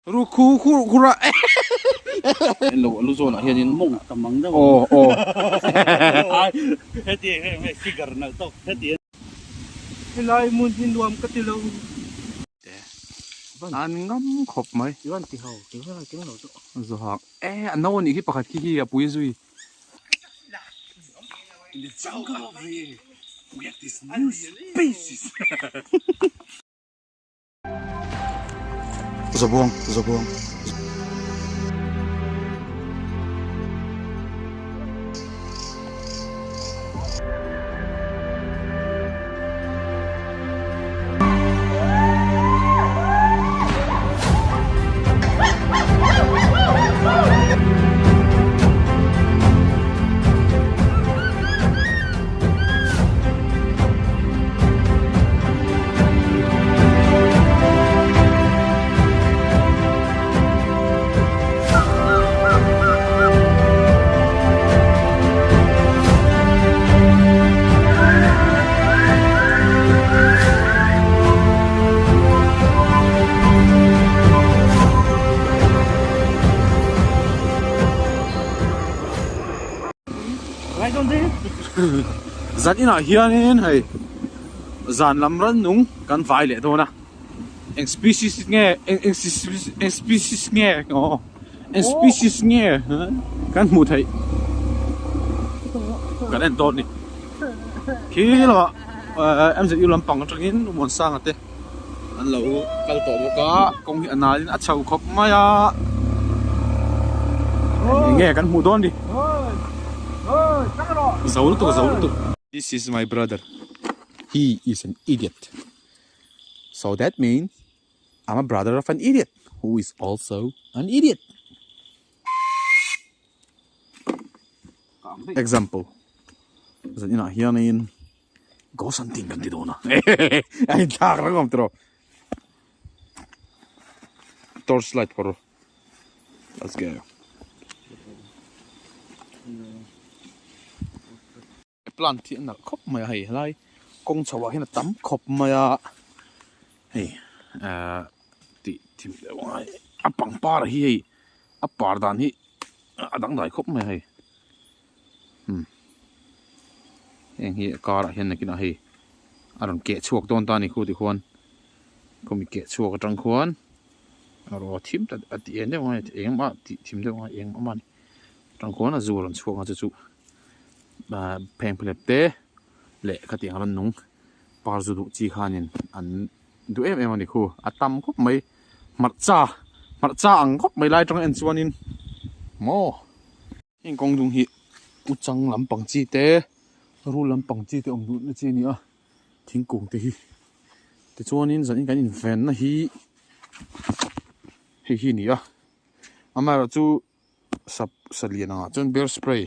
Ru khu khur khur a en lo a lu zawn ah hian in mawng tam ang deuh aw aw heti em em figure nalh tawk heti helai hmun hi nuam ka ti lo an ngam khawp mai i van ti ho ti vel keng lo chu zawhak e a no anih khi pakhat khi hi a pui zui in the jungle of the we have this new species Zabuang zabuang. Zan inah hianin hei zan lam rannung kan vai leh dawn a eng species nge eng eng eng species nge aw eng species nge kan hmuh theih kan en dawn a ni khi lamah ehh MZU lampang atangin Muansanga te an lo kal tawh bawk a kawng hi a nalin a chho khawp mai a eng nge kan hmuh dawn ni zo lutuk zo lutuk this is my brother he is an idiot so that means I'm a brother of an idiot who is also an idiot example zan inah hianin Ghost hunting kan ti dawn a a inthlak reng awm tiraw torch light phawrh let's go plant hi a nalh khawp mai a hei helai kawng chho ah hian a tam khawp mai a hei ahh tih thim deuh a ngai a pangpar hi hei a par dan hi a dangdai khawp mai a hei. Hmm. Heng hi car ah hian nakinah hei a rawn keh chhuak dawn ta a ni khu tikhuan khawmi keh chhuak atang khuan a raw thim ta a ti en deuh a eng mah tih thim deuh a eng mah a ni atang khuan a zu a rawn chhuak a chu chu ah pheng phelep te leh khatiang a rawn nung par zu duh chi khanin an duh em em a ni khu a tam khawp mai hmarcha hmarcha ang khawp mai lai atang en chuanin maw. Heng kawng dung hi u chang lampang chi te rul lampang chi te awm duh na chi a ni a thingkung te hi tichuanin zanin kan invenna hi hei hi a ni a amaherawhchu sap salian angah chuan bear spray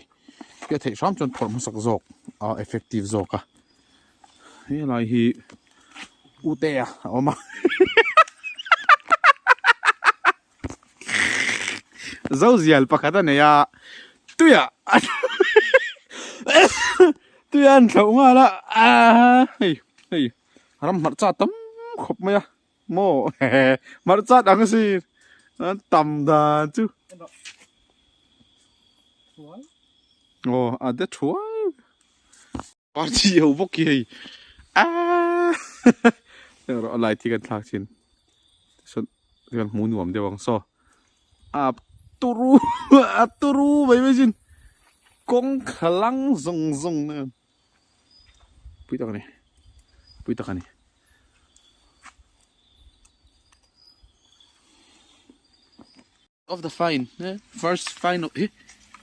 hi a theih hram chuan phawrh hmasak zawk a effective zawk a helai hi u te a awm a. Zozial pakhat a nei a, tuiah tuiah an thlauh nghal a, aaa hei hei ram hmarcha tam khawp mai a maw hmarcha dang si an tam dan chu aw a de thuai party ho bawk hi hei aaa erawh a light hi kan thlak thin tichuan kan hmu nuam deuh ang saw a turu a turu mai mai sin kawng khalang zawng zawng nen pui tak a ni pui tak a ni. Of the fine eh first final eh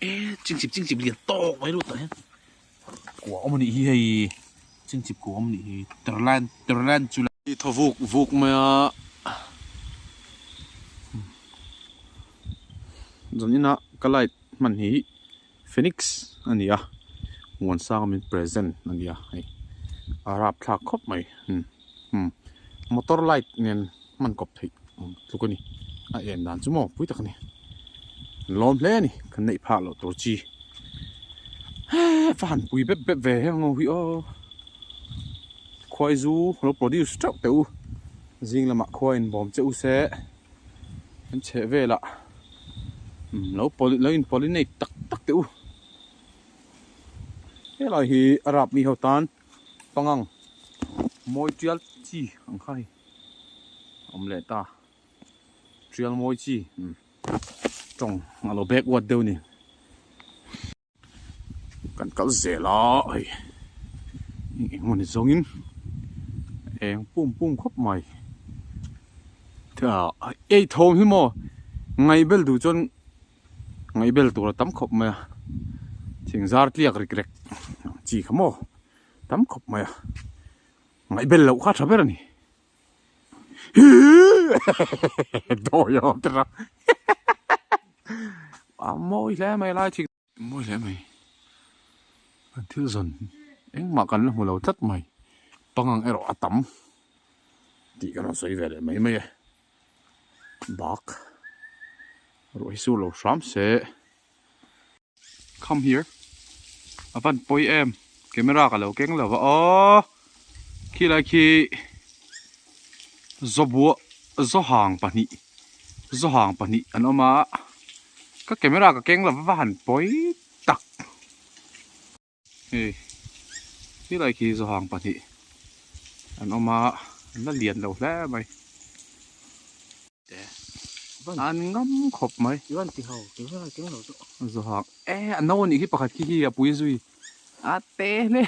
eh chingchip chingchip lian tawk mai lut tah hian kua awm anih hi hei chingchip kua awm anih hi terlan terlan chu la thaw vuk vuk mai a zawn ina ka light hman hi phoenix a ni a muansanga min present a ni a hei a rapthlak khawp mai umm motor light nen hman kawp theih tluk a ni a en dan chu maw pui tak a ni lawm hle a ni kan neih phah loh tur chi va han pui bep bep ve heng ho hi aw khuai zu lo produce teuh teh u zing lamah khuai in bawm che u se. Kan chheh velah lo lo in pollinate tak tak teh u. Helai hi a rap mi ho tan pangang mawi tial chi ang kha hei a awm leh ta. Tial mawi chi tawng a lo backward deuh a ni. Kan kal zel a hei eng emaw ni zawngin eng pum pum khawp mai ei thawm hi maw ngaihbel duh chuan ngaihbel tur a tam khawp mai a thing zar tliak rik rek ang chi kha maw tam khawp mai a ngaihbel loh kha a tha ber a ni. Dawi a awm tlat a a mawi hle mai lai thing mawi hle mai kan thil zawn engmah kan la hmu lo tlat mai pangang erawh a tam tih ka rawn sawi ve leh mai mai e bak ruah hi sur lo hram se. Come here a van pawi em camera ka lo keng lo va aw khilai khi zawbuah zawhang pahnih zawhang pahnih an awm a ka camera ka keng lo va va han pawi tak hei khilai khi zawhang pahnih an awm a an la lian lo hle mai. An ngam khawp mai. Zawhak e a no anih khi pakhat khi hi a pui zui a te hle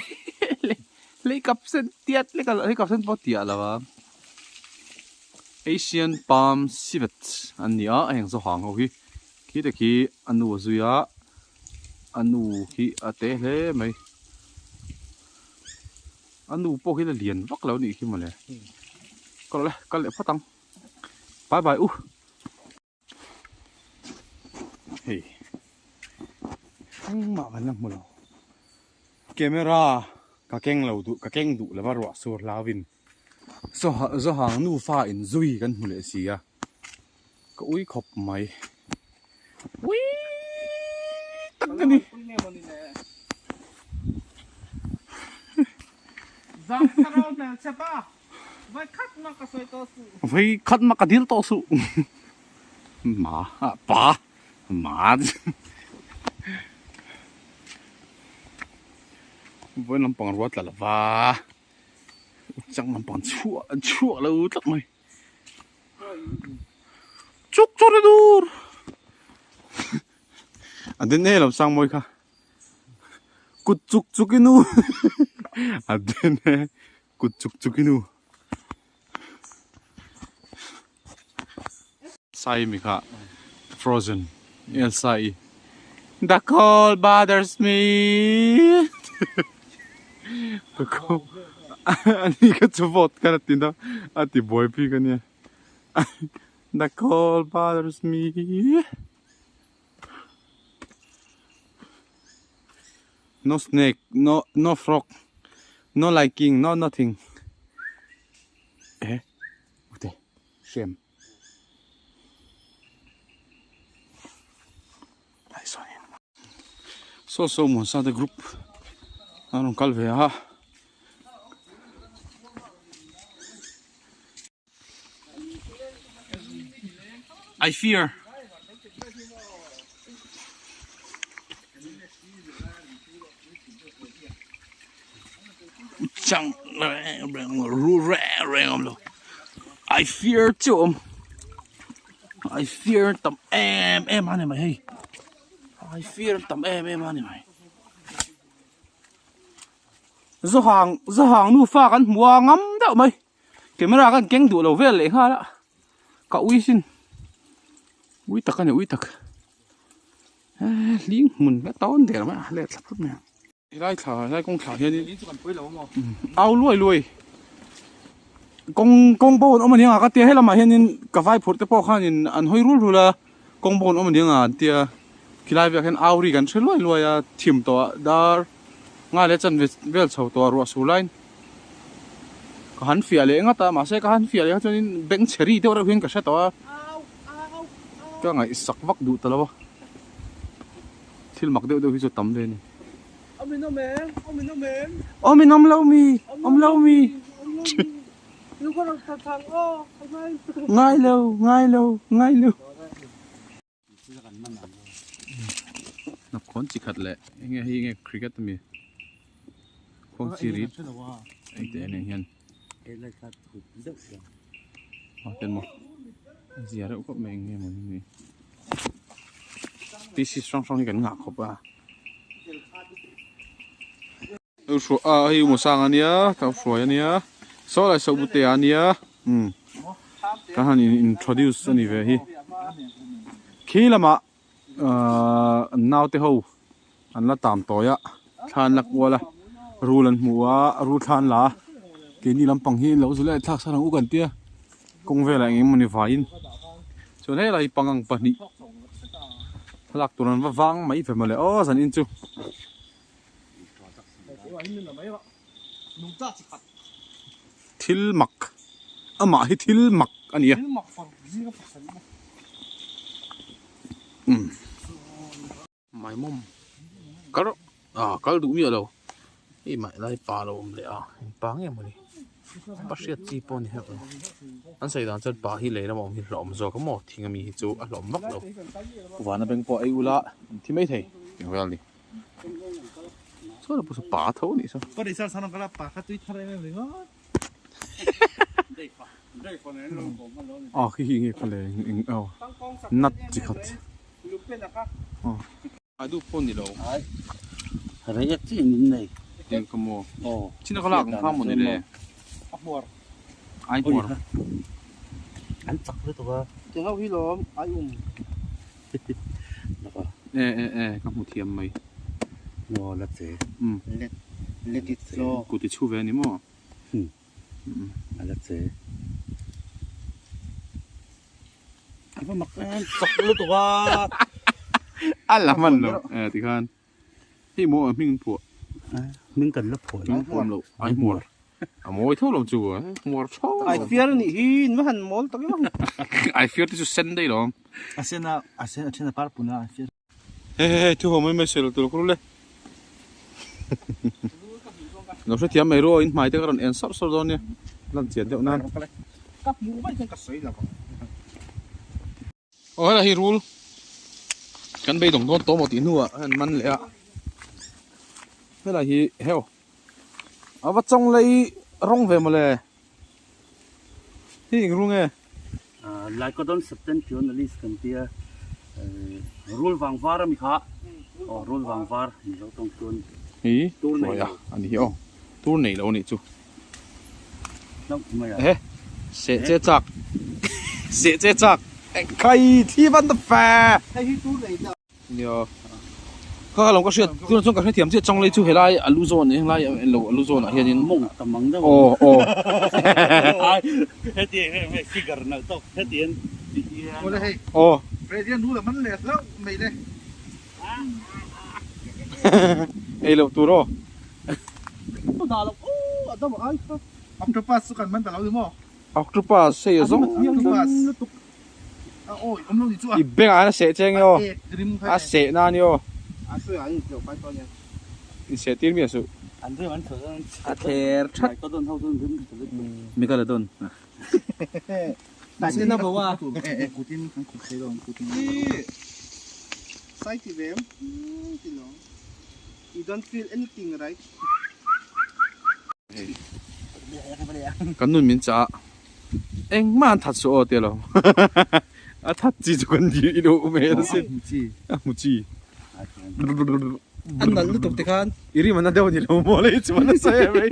hle hlei kap sen tiat lek a hlei kap sen pawh tiah lo a Asian palm civet an ni a heng zawhang ho hi khi te khi a nu a zui a a nu khi a te hle mai a nu pawh khi la lian vak lo anih khi mawle ka rawh le kal leh phawt ang. Bye bye u. Hei. Engmah kan la hmu lo. Camera ka keng lo duh ka keng duh lova ruah sur hlau in Zawhang nufa in zui kan hmu leh si a. Ka ui khawp mai. Ui tak ka ni. Zang thlarau hmelchhe pa. Vai khat mah ka sawi tawh suh. Vai khat mah ka dil tawh suh. Ma pa ma Vawi lampang rual tla lova chang lampang chhuah chhuah lo tlat mai. Chuk chawr dur. A den e lo sang mawi kha. Kut chuk chuk i nu a den e kut chuk chuk i nu sai mi kha frozen Elsa i the cold bothers me the cold ani kha chu vawt khan a ti na a ti buai bik ania the cold bothers me. No snake, no no frog, no liking, no nothing. Eh, ute, shame. Lai sawn in. So so mun sa te group an rawn kal ve a. I fear. Chang reng reng lo, ru reng reng awm lo. I fear chiu awm. I fear tam em em a ni mai hei. I fear tam em em a ni mai. Zawhang zawhang nufa kan hmu a ngam deuh mai. Camera kan keng duh lo vel leh nghal a ka ui sin ui tak a ni ui tak eh hling hmun ka tawn der mai a let thla phut mai ang helai thla helai kawng thla hian in au luai luai kawng kawng bo an awm aniang a ka tia helamah hianin ka vai phurh te pawh khanin an hawi rul rul a kawng bo an awm aniang a an tia khilai velah khian au ri kan hre luai luai a thim tawh a dar Ngai leh chan vel chho tawh a ruah sur laiin ka han fiah leh ngat a mahse ka han fiah leh kha chuanin beng chhe ri deuh reuh hian ka hre tawh a ka ngaihsak vak duh ta lo a thil mak deuh deuh hi chu a tam ve a ni. Awm in awm lo mi awm lo mi ngai lo ngai lo ngai lo. Hnapkhawn chi khat leh enge hei enge cricket ami khuang chi rit hei te nen hian a ten maw a zia reuh khawp mai eng nge maw ni species hrang hrang hi kan ngah khawp a. A hei u sang ania tau hruai ania saw lai saw bute ania umm kan han in introduce ani ve hi khi lamah ahh an naute ho an la tam tawi a thla an la kual a rul an hmu a rul thla an la a keini lampang hi lo zu leh thlak san ang u kan tia kawng velah eng emawni vaiin chuan helai hi pangang pahnih thlalak tur an va vang mai ve mawle aw zanin chu. Thil mak amah hi thil mak a ni a umm maimawm kal rawh ah kal duh miah lo hei mah lai pa lo awm leh a eng pa nge maw ni pa hriat chi pawh a ni heuh lo an sawi dan chuan pa hi lei lamah awm hi hlauhawm zawk a maw thing ami hi chu a hlauhawm vak lo vana beng pawh a ei ula an thi mai thei tih vel a ni. Saw la pawh pa tho a nih saw. Ka research han kala pa kha tui thar em em ringawt. A khi hi nge kha le eng aw nut chi khat. A duh pawh ni lo. Rei ek chi in nei. Eng ka maw. China ka lak ang kha maw ni le. A hmuar. Ai hmuar. An chak lutuk a. Tiang ho hi lawm ai um. E e e ka hmu thiam mai. Maw la che. Um. Let let it flow. Kut i chhu ve a ni maw? Hmm. A la che. A va mak em chak lutuk a. A la hman lo. E tikhan. Hei maw a hming phuah. Hming kan la phuah lo. Hming phuah lo. Ai hmuar. A mawi tho lo chu a hmuar tho. Ai fiar a nih hi in va han mawl tak em. Ai fiar te chu sen daih lo. A sen a a sen a then a par pun a ai fiar. Hei hei hei thu ho mai mai sawi lo tur ka ru le. Lo hrethiam mai ru aw in hmai te ka rawn en sawrh sawrh dawn nia. Lan chian deuh nan. Ka hmuh mai hian ka sawi lo ang. Aw helai hi rul kan beidawng dawn tawh maw tih hnuah a han man leh a helai hi heuh a va chawng lei rawng ve mawle hi eng rul nge Lycodon septentrionalis kan tia rul vang var ami kha aw rul vang var mizo tawng chuan hi tur nei lo a ni hi aw tur nei lo a nih chu. Ehe seh che chak seh che chak khai thli van ta fe nia kha kha lo ka hriat tuna chuan ka hrethiam chiah chang lei chu helai a lu zawn eng lai lo a lu zawn ah hianin mawng tam ang deuh aw aw heti em figure nalh tawk heti an aw ei loh tur aw Octopus chu kan man ta lo ni maw? Octopus hei a zawng Octopus a awi awm lo ni chu a. I bengah hian a seh che nge aw? A seh na ni aw. A sawi ah in tleuh fai tawh ania. In seh tir mi a suh. An rim an thawh chuan a thler that. Megalodon ho chuan rim thawh lutuk. Megalodon. Taisena bo a. Kutin kan khup thei lo kutin. Sai ti ve em? Ti lo. You don't feel anything right? Kan nun min chah a, engmah an that suh aw tia lo. A that chi chu kan dir i duh hmel a sin. A hmu chi. An nalh lutuk te khan. I rim an na deuh a ni lo maw lei chuan a sawi em ei.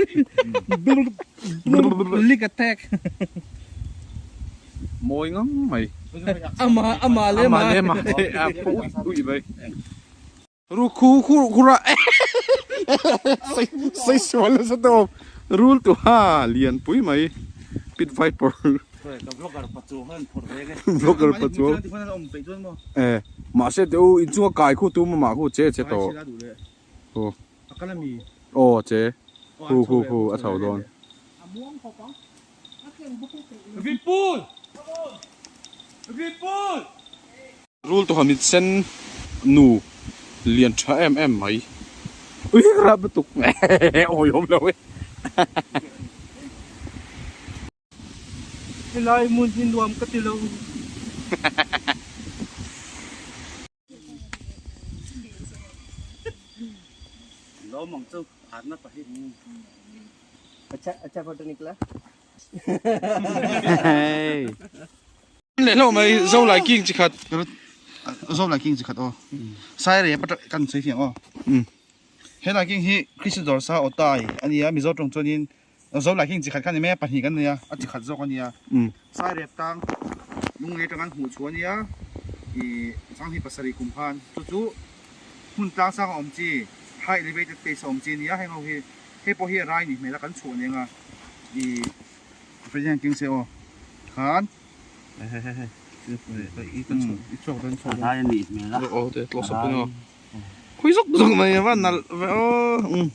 Lick attack. Mawi ngang mai. Ama ama leh ama leh ama a pawh uih uih mai. Rul khu khu khur a sei sual nasa tawp rul tu ha lian pui mai pit viper vlogger pachu e mahse teh u inchunga kai khu tu mah khu che che tawh aw che khu khu khu a chho dawn. Rul tuha mit sen nu lian tha em em mai ui rap lutuk awi awm lo e. Helai hmun hi nuam ka ti lo. awm ang chu atna pa hi. Acha acha photo nikla. Leh hlauh mai zo lai king chi khat. Zo lai king chi khat aw. Sai re pa kan sei fiang aw. He lai king hi Christian dawr sa awtai ania Mizo tawng chuanin zo lai king chi khat kha ni mai a pahnih kan nei a a chi khat zawk ania. Sai rep tang lunglei atang an hmuh chhuah ania ih sanghnih pasarih kum khan chu chu hmun tlang sang a awm chi high elevated place a awm chi ania heng ho hi hei pawh hi a rai ni hmel a kan chhuah nen a ih President king se aw khan A rai a nih hmel a. Aw te close up in aw. Khawi zawk zawk mai a va nalh ve aw. Umm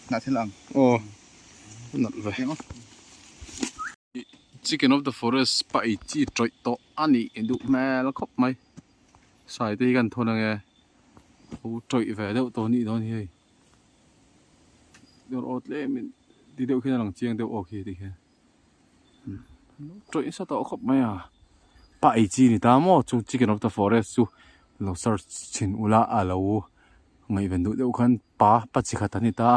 hnah thil ang. Aw nalh ve. Chicken of the forest pa ei chi tawih tawh a nih duh hmel khawp mai. Sai te hi kan thawn ange ho tawih ve deuh tawh anih dawn hi hei. Dawr aw tlem in ti deuh khian a lang chiang deuh aw khi ti khian tawih nasa tawh khawp mai a pa ei chi ni ta maw chu chicken of the forest chu lo search chhin ula a lo ngaihven duh deuh khan pa pa chi khat a ni ta.